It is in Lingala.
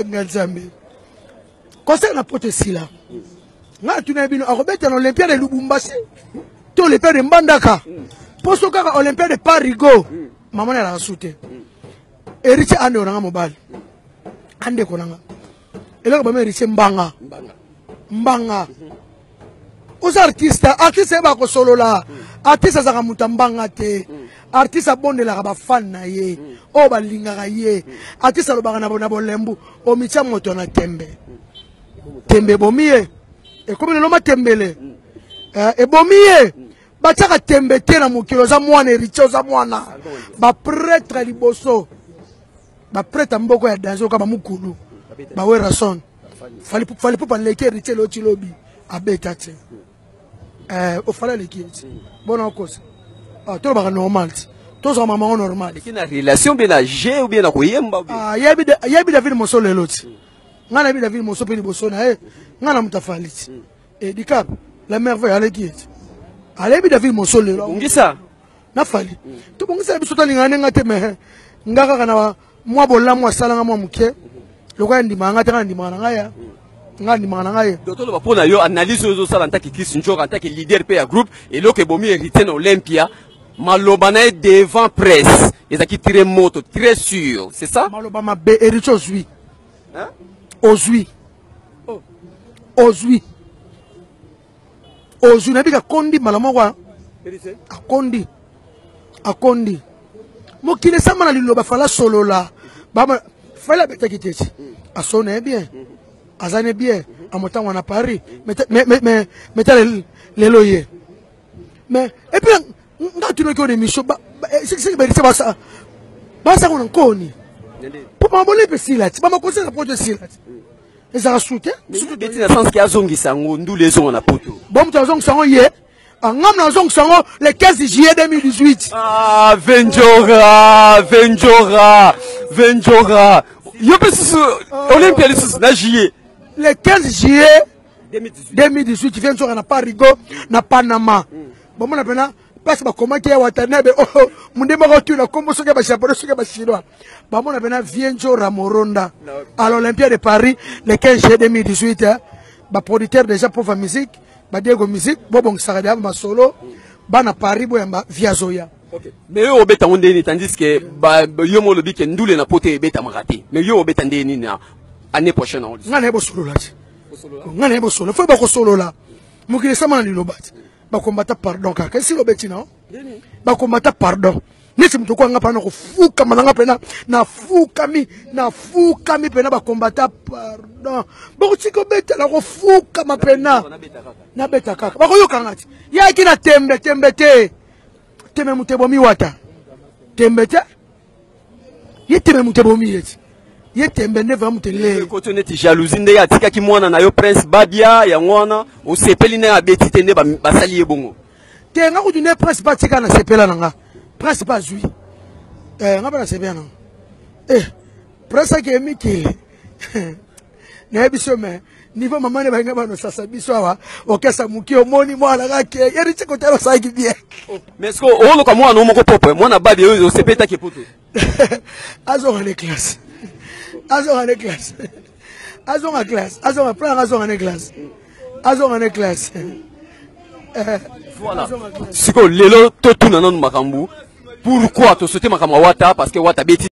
Nga Nzambe. Concert na poto esila. Nga tuna bino akobeta na Olympia de Lubumbashi to Olympia de Mbandaka. Poso kaka Olympia de Parigo. Mama na la sute. Héritier ande onanga mobali. Ande konanga. Eloko ba héritier mbanga. Mbanga. Oza artiste, artiste yeba kosolola. Artiste azaka moto ya mbanga te. Artiste abondelaka ba fan na ye. Oyo balingaka ye. Artiste alobaka na bolembu, omitia moto na tembe. Tembe ebomi ye. Ekomi lelo matembele. Eh, ebomi ye. Batiaka tembe te na mokili, oza mwana héritier, oza mwana. Ba prêtre liboso. Ba prêtre mboko ya danger oka ba mukulu. Ba Werrason. Fally Fally Ipupa aleki héritier loti lobi abeta te. Eh, ofala aleki ye ti. Bona okosa. Ah, tolobaka normal ti. Tozwa mama ngo normal. Eki na relation bien na jeu ou bien na koyemba ou bien. Ah, yebi yebi David Moso lelo ti. Nga na yebi David Moso pe liboso na ye. Nga na muta Fally ti. Et Dicap, la merveille aleki ye ti. Alebi David Moso lelo. Bongisa. Na Fally. Tobongisa biso tolingana ndenge te mais nga kaka na mwa bolamu asalanga mwa moke lokola ndimaka nga te nga ndimaka na ngai ya nga ndimaka na ngai. Donc toloba mpo na yo analyse oyo ozosala en tant que Chris Njora, en tant que leader mpe ya groupe, eloko ebomi héritier na Olympia, maloba na ye devant presse ezalaki très moto, très sûr, c'est ça? Maloba mabe héritier ozwi. Ozwi. Ozwi. Ozwi nayebi akondi mbala moko akondi akondi mokili esamba na liloba fala solola fala abetaki te ti asona ye bien aza ne bien amotango na Paris mais tala lelo ye mais et puis nga tunaki oyo na émission seki berisi basango na nkoni mpo mabole mpe esila ti bamakonse na poto esila ti ezalaka su te. Beti na sens ke azongisa yango ndule ezonga na poto. Bon moto azongisa yango ye ngam na azongisa yango le 15 juillet 2018. Ah, Venjora, Venjora, Venjora. Yo mpe susu Olympia lisusu na juillet. Le 15 juillet 2018 Venjora na Parigo na Panama. Bomona pena place bakomaki ya Watanabe oh munde moko tuna kombo soki ba japonais soki ba chinois bamona pena Vienjora Moronda à l'Olympia de Paris le 15 juillet 2018 hein. Ba producteur déjà pauvre musique ba Diego musique bobongisaka deja masolo bana Paris boyamba Viazoya. Okay. Mais yo obeta ngo ndeni tandis que ba yo mo lobi ke ndule na pote ebetamaka te. Mais yo obeta ndeni na année prochaine on. Nga na bosolola ti. Nga na bosolola. Faut ba kosolola. Mokili esama na liloba ti. Bakombata pardon kaka esili obeti na bakombata pardon neti moto okoya nga mpena kofukama na nga mpena nafukami nafukami mpena bakombata pardon bokotika obetela kofukama mpena nabeta kaka bakoyoka nga ti yaki na tembe tembe te tembe moto ebomi wata tembe te ye tembe moto ebomi ye ti ye tembe nde vraiment moto ele koto neti jalousie nde atikaki mwana na yo Prince Babia yango wana osepeli nde abeti te nde basali ye bongo te nga kutu nde Prince ba atika na sepela na nga Prince ba azwi eh, nga mpe na sepela na nga eh, Prince akeye mikili nayebi so me niveau mama ne balinga banosasa biso awa okesa moke omoni mwana kake héritier kotala osalaki bien. Mais est-ce que oloka mwana moko propre mwana Babia oyo osepetaki poto azonga ne classe azonga ne classe azonga classe azonga plan azonga ne classe azonga ne classe. Voilà sikoyo lelo totuna nanu makambo pourquoi tosote makambo ya Wata parce que Wata beti.